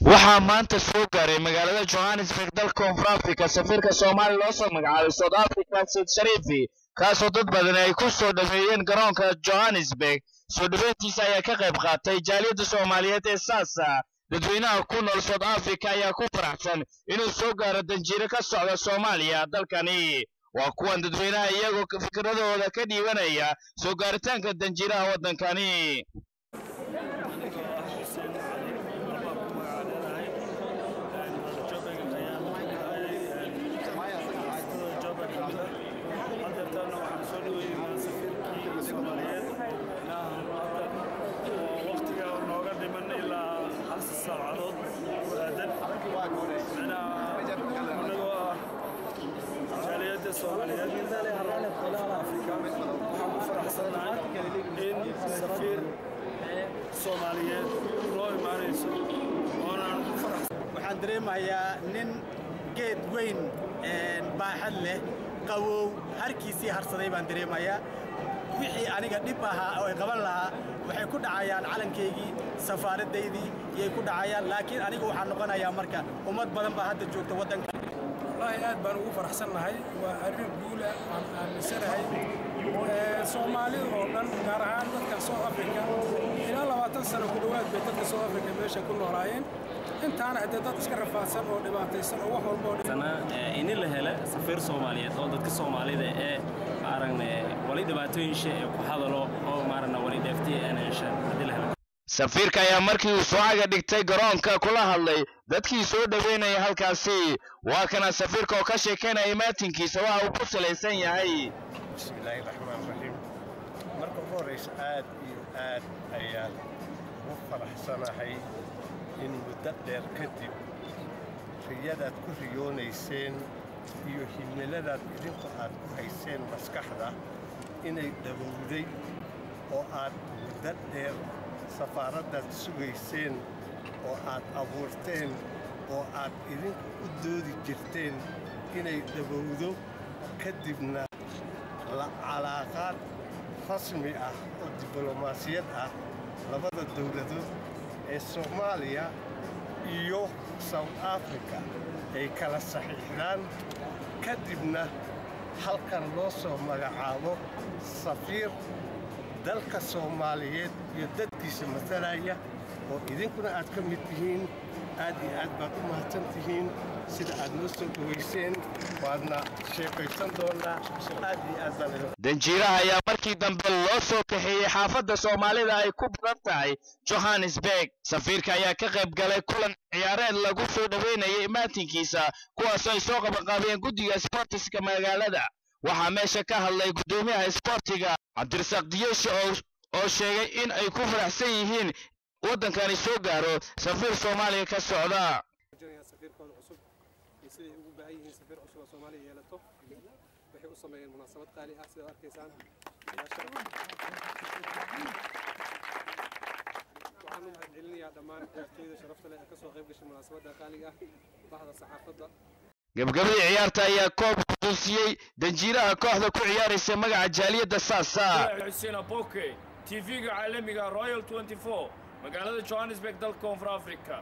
Waxaa maanta soo gaaray magaalada Johannesburg, dalka Koonfur Africa, safiirka Soomaaliya loo soo magacaabay South Africa, Said Shariifi, kaasoo dad badan ay ku soo dhaweeyeen garoonka Johannesburg. Soo dhaweyntiisa ayaa ka qayb qaatay jaaliyadda Soomaaliyeed ee saasa. Dadweynaha ku nool South Africa ayaa ku faraxsan inuu soo gaaro danjiiro ka socda Soomaaliya dalkani. Waa kuwan dadweynaha iyagoo fikradooda ka dhiibanaya soo gaaritaanka danjiiraha waddankani. Xuseen Cali baa ku magaca leedahay. Joburg ayaan ka mid ahay, ganacsatada Joburg ka mid ah. Hadeertaana waxaan soo dhaweynaa safiirkii Soomaaliyeed hadda oo waqtiga nooga dhiman ilaa 1 saacadood ku aadan. Micnaha anagoo ah jaaliyadda Soomaaliyeed Afrika, waxaan ku faraxsannahay in safiir Soomaaliyeed loo imaanayso oonaan ku faraxsan. Waxaan dareemayaa nin geed weyn baaxad leh, qawow, harkiisii harsaday baan dareemayaa. Wixii aniga dhib ahaa oo ay qaban lahaa waxay ku dhacayaan calankaygii, safaaradaydii iyay ku dhacayaan, laakiin anigu waxaan noqonayaa marka ummad badan baa hadda joogta waddanka. Wallaahi aad baan ugu faraxsannahay, waa arrin guula. Waan aaminsanahay Soomaalida oo dhan, gaar ahaan dadka South Africa, ilaa 20 sano ku dhowaad bay dadka South Africa meesha ku noolaayeen. Intaana haddee dad iska rafaadsan oo dhibaataysan oo wax walba oo ini la hele safiir Soomaaliyeed oo dadka Soomaalida ee maaragna wali dhibaatooyinsha ee ku hadalo oo maaragna wali dheefti een heshaan haddii la helo. Safiirka ayaa markii uu soo caga dhigtay garoonka kula hadlay dadkii soo dhoweynaya halkaasi. Waa kana safiirka oo ka sheekeynaya maatinkiisa waxa uu ku salaysan yahay. Bismillaahi raxmaan raxiim. Marka ugu horreysa, aad iyo aad ayaan ugu faraxsanahay in muddo dheer kadib riyadaad ku riyoonayseen iyo himiladaad idinku aad ku hayseen maskaxda inay dhowowday, oo aad muddo dheer safaaraddaad sugayseen oo aad abuurteen oo aad idinku u doodi jirteen inay dhowowdo, kadibna la calaaqaad rasmi ah oo diblomaasiyad ah labada dowladood ee Soomaaliya iyo South Africa ay kala saxiixdaan, kadibna halkan loo soo magacaabo safiir dalka Soomaaliyeed iyo dadkiisa matalaya oo idinkuna aad ka mid tihiin. Aad iyo aad baad u mahadsan tihiin sida aad noo soo dhoweyseen, waadna sheekaysan doonaa. Aad iyo aad baan idin Danjiiraha ayaa markii dambe loo soo kaxeeyey xaafadda Soomaalida ay ku badan tahay Johannesburg. Safiirka ayaa ka qayb galay kulan ciyaareed lagu soo dhoweynayay imaatinkiisa, kuwaasoo ay soo qabanqaabiyeen guddiga sboortiska magaalada. Waxaa meesha ka hadlay guddoomiyaha isboortiga Cabdirasaaq Diyeeshe oo sheegay in ay ku faraxsan yihiin waddankani soo gaaro safiir Soomaaliya ka socda. Safiirkooda cusub iyo siday ugu baahan yihiin safiir cusub oo Soomaaliya yeelato, waxay u sameeyeen munaasabad qaali ah sidaad arkaysaan. Waxaan u mahadcelinayaa dhammaan ciyaartooyda sharafta leh ee kasoo qayb gashay munaasabadda qaaliga ah, bahda saxaafadda. Gabgabadii ciyaarta ayaa koob xusuusiyey danjiiraha kooxda ku ciyaaraysa magaca jaaliyadda saasa. Xuseen Aboke, TV-ga caalamiga Royal 24, magaalada Johannesburg, dalka Koonfur Africa.